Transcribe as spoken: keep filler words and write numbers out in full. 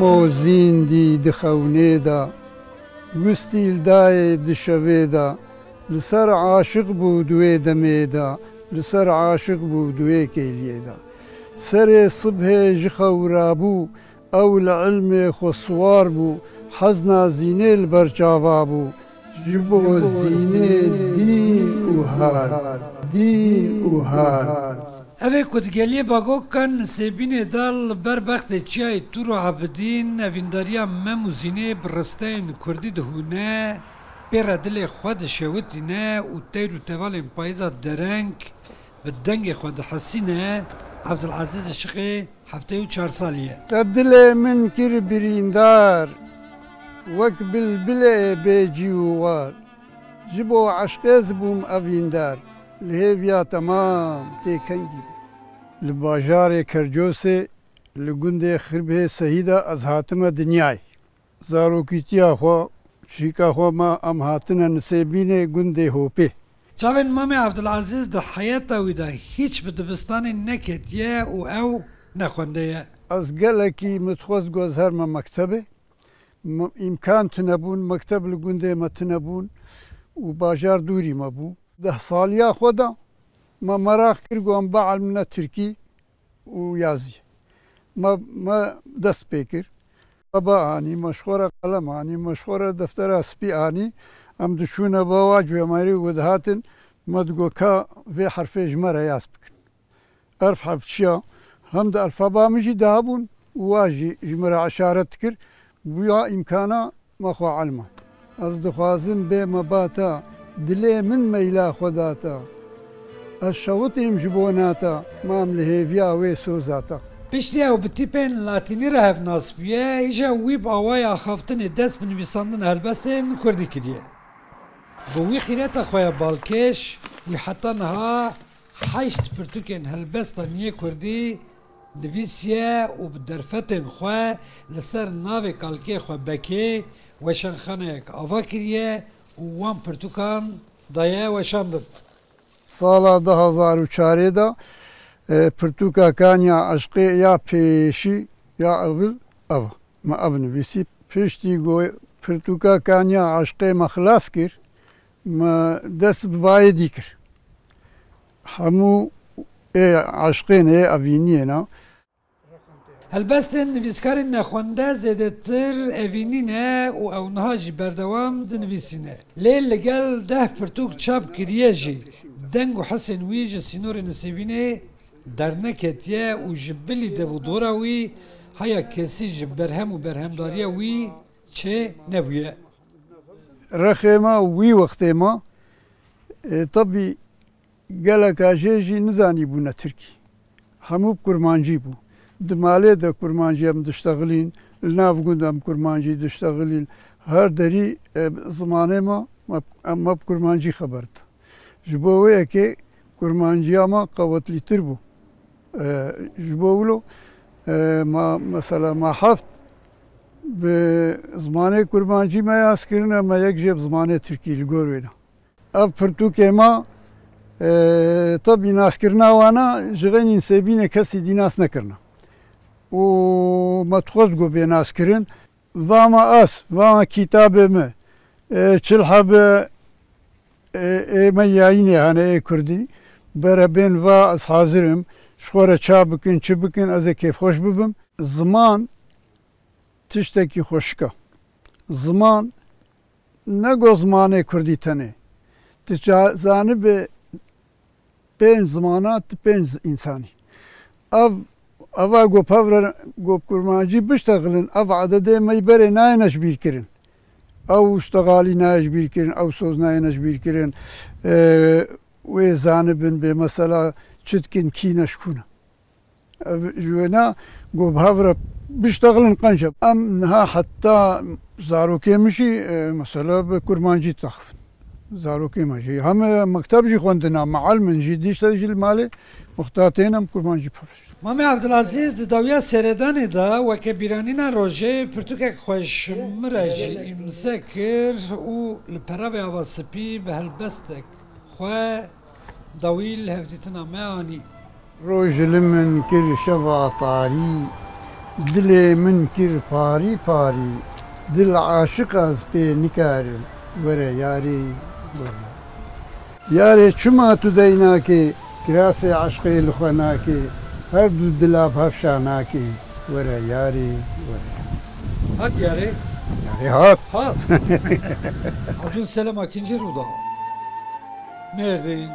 O zîndî di xewnê de, wistî li dayê di şevê de, li ser aşiq bû di wê demê de, li ser aşiq bû di wê kêliyê de. Serê sibhê ji xew rabû, ew li ilmê xwe siwar bû, hezna zînê li ber çava bû. Ji bo zînê dîn û har, dîn û har. Ev ê ku di geliyê Bagokan Nisêbînê de li ber bextê Çiyayê Tûr û Ebidîn evîndariya Mem û Zînê bi risteyên kurdî dihûne, pê re dilê xwe dişewitîne û teyr û tevalên payîza dereng bi dengê xwe dihesîne, Evdilezîz Işiqê heftê û çar salî ye. Te dilê min kir birîndar, wek bilbilê bê cî û war. Ji bo eşqê ez bûm evîndar, li hêviya temam têkengî bûm. Li bajarê Kercosê, li gundê Xirbê Sehî de ez hatime dinyayê. Zarokîtiya xwe, çîka xwe me em hatine Nisêbînê gundê Hopê. Çavên Mamê Evdilezîz di heyeta wî de hîç bi dibistanê neketiye û ew nexwendeye. Ez gelekî min dixwest ku ez herime mektebê. M-, îmkan tune bûn, mekteb li gundê me tune bûn û bajar dûrî me bû. Deh saliya xwe de me meraq kir ku em bielmine tirkî û yazî. Me, me dest pê kir. Me ba anî, me ji xwe re qelem anî, me ji xwe re deftera spî anî. Em diçûne ba wa cûyemerî û dihatin, me digot ka vê herfê ji me re yaz bikin. Erf hevçiya, hem di alfaba min jî dihabûn û wa jî ji min re işaret dikir, bûya îmkana me xwe elma. Ez dixwazim bême ba te, dilê min meyla xwe da te. Ez şewitîm ji bona te, mam li hêviya wê soza te. Piştî ew bi tîpên latînî re hevnas bûye, îja wî bi awaya axaftinê dest bi nivîsandina helbestên kurdî kiriye. Bi wî xîreta xwe ya balkêş, wî heta niha heşt pirtûkên helbesta nû yê kurdî nivîsiye û bi derfetên xwe li ser navê kalkê xwe Bekê weşanxaneyek ava kiriye û wan pirtûkan daye weşandin. Sala du hezar û çarê de, e, pirtûka Kanya Eşqê ya pêşî ya ewil ev e. Me ev nivîsî. Piştî ku pirtûka Kanya Eşqê me xilas kir, me dest bi vayê dî kir. Hemû ê eşqên ê evîniyê ne. Helbestên nivîskarên nexwende zêdetir evînî ne û ew niha jî berdewam dinivîsîne. Lê li gel deh pirtûk çap kiriye jî, deng û hesên wî ji sînorên Nisêbînê derneketiye û ji bilî dev û dora wî heya kesî ji berhem û berhemdariya wî çê nebûye. Rexê me wî wextê me, e, tebî geleka jê jî nizanîbûne tirkî. Hemû bi kurmancî bû. Di malê de kurmancî em diştexilîn, li nav gund em kurmancî diştexilîn. Her derî, e, zimanê me, me, em me bi kurmancî xeber didin. Ji bo wê yekê kurmanciya me qewetlîtir bû. E, ji bo wilo, e, ma, mesela ma heft bi zimanê kurmancî me yaz kirine, me yek jê bi zimanê tirkî li gor wê ne. Ev pirtûkê me, e, tebî naskirina wana ji xeynî Nisêbînê kesî dî nas nekirine. Û me dixwest ku bê naskirin. Va me ez, va me kîtabê me, e, çil hebe, e, ê me yayînê hene ê kurdî. Bere bên va ez hazir im. Ji xwe re ça bikin, çi bikin, ez ê kêfxweş bibim. Ziman tiştekî xweşik e. Ziman ne go zimanê kurdî tenê. Tu ça-, zanibe pênc zimana, tu pênc însanî. Ev, eva go pevre go kurmancî biştexilin, ev ededê me berê nayêne ji bîr kirin. Ew ştexalî nayê ji bîr kirin, ew soz nayêne ji bîr kirin. Ee, wê zanibin bê mesela çi dikin, kî ne, ji ku ne. Ev ji wêna ku bi hev re biştexilin qenc e. Em niha heta zarokê min jî, e, mesela bi kurmancî taxivin. Zarokê me jî heme mekteb jî xwendina, meal min jî dîşte jî li malê muxtatên em kurmancî pevişt. Mamê Evdilezîz di dawiya seredanê de weke bîranîna rojê pirtûkek xwe ji min re jî îmze kir û li peravê ava spî bi helbestek xwe dawî li hevdîtina me anî. Roj li min kir şeva tarî, Dilê min kir parî parî, dil aşiq ez pê nikarim, were yarî, were. Yarê çima tu dey nakê, kirasê eşqê li xwe nakê, her du dila bi hev şa nakê, were yarî, were. Hat yarê? Yarê hat. Hat. Abdülselam Akinci Ruda. Merdin.